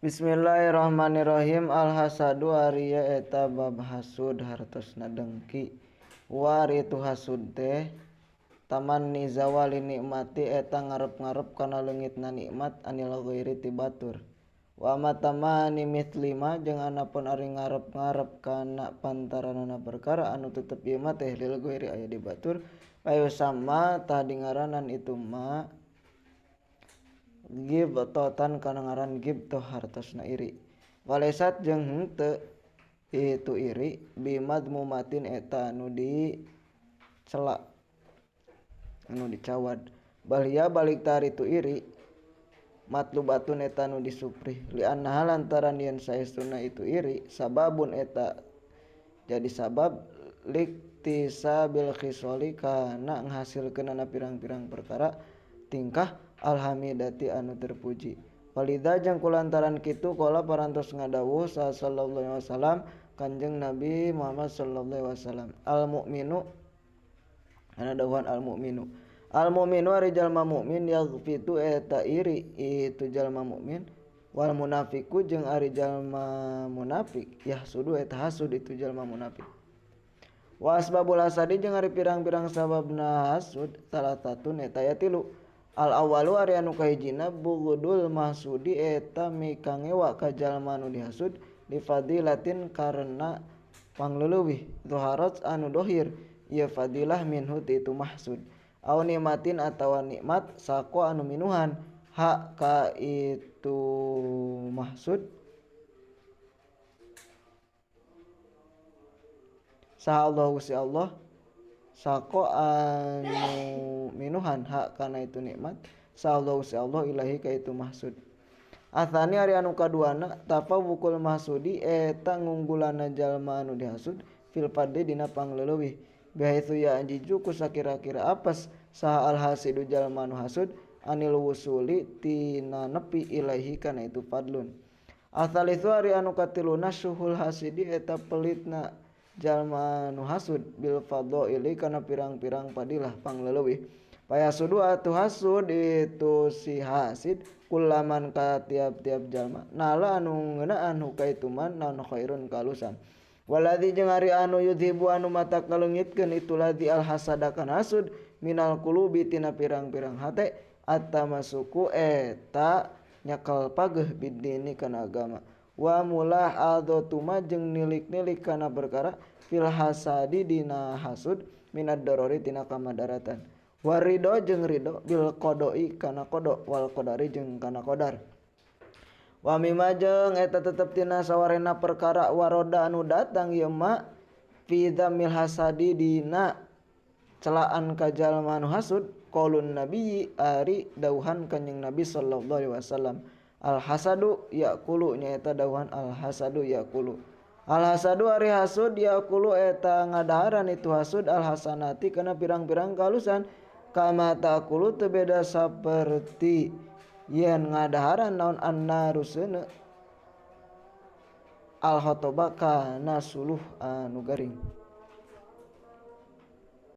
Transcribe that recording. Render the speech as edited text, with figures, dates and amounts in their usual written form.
Bismillahirrahmanirrahim. Al-hasadu ari eta bab hasud hartosna dengki. Wa ari itu hasud teh tamanni zawali nikmati eta ngarep-ngarep kana leungitna nikmat anil ghairi ti batur. Wa matamani mithlima jeung anapun ari ngarep-ngarep kana pantaranana perkara anu tetep ieu mah teh lil ghairi aya di batur. Ayo sama tah dingaranan itu mah gibtotan kana ngaran gibtoh hartosna iri. Walesat jeung henteu itu iri bimadmumatin eta anu dicela anu dicawad. Balia balik tar itu iri matlubatun eta anu disuprih li annaha lantaran yen saestuna itu iri sababun eta jadi sabab liktisabil khisoli kana ngahasilkeunana pirang-pirang perkara tingkah alhamidati anu terpuji. Walidha jeung kulantaran kitu qala parantos ngadawuh sallallahu alaihi wasallam Kanjeng Nabi Muhammad sallallahu alaihi wasallam al mukminu ana dawuhan al mukminu al mukminu ari jalma mukmin yaghfitu eta iri itu jalma mukmin wal munafiku jeung ari jalma munafik yahsudu eta hasud itu jalma munafik. Wa asbabul hasadi jeung ari pirang-pirang sababna hasud salah satun eta aya tilu. Al awalu ari anu kahijina bugudul mahsudi eta mikangewa ka jalma anu dihasud li fadilatin karena pangleuwih zuharat anu dohir ieu fadilah minhu ti itu mahsud au nikmatin atawa nikmat sako anu minuhan hak ka itu mahsud saha Allah si Allah sako anu minuhan hak kana itu nikmat sallallahu si Allah ilahi ka itu mahsud. Atsani ari anu kaduana tafawukul mahsudi eta ngunggulana jalma anu dihasud fil fadli dina pangleuwih bihaitsu ya anjiju ku sakira-kira apes saha al hasidu jalma anu hasud anil wusuli tina nepi ilahi kana itu fadlun. Atsalitsu ari anu katiluna suhul hasidi eta pelitna jalma nu hasud bil fadhaili kana pirang-pirang padilah pangleuwih. Payasudu atuh hasud itu si hasid kulaman ka tiap-tiap jalma nala anu ngeunaan huka itu man naon khairun kalusan. Waladzi jeung ari anu yudhibu anu mata kaleungitkeun itu ladzi al hasada kana hasud minal qulubi tina pirang-pirang hate atamasuku eta nyakel pageuh bidini kana agama. Wa mulahadzatuma jeung nilik-nilik kana perkara fil hasadi dina hasud minad darori tina kamadaratan. Wa ridho jeung ridho bil qadoi kana qada wal qadari jeung kana qadar. Wa mimma jeung eta tetep tina sawarena perkara waroda anu datang ieu ma fi dzamil hasadi dina celaan ka jalma anu hasud qaulun nabiyyi ari dauhan kanjing Nabi sallallahu alaihi wasallam. Al hasadu yaqulu nyaeta dawuhan al hasadu yaqulu. Al hasadu ari hasud yaqulu eta ngadaharan itu hasud al hasanati kana pirang-pirang kalusan kama taqulu teu beda saperti yen ngadaharan naon annaru seuneu al khotoba kana suluh anu garing.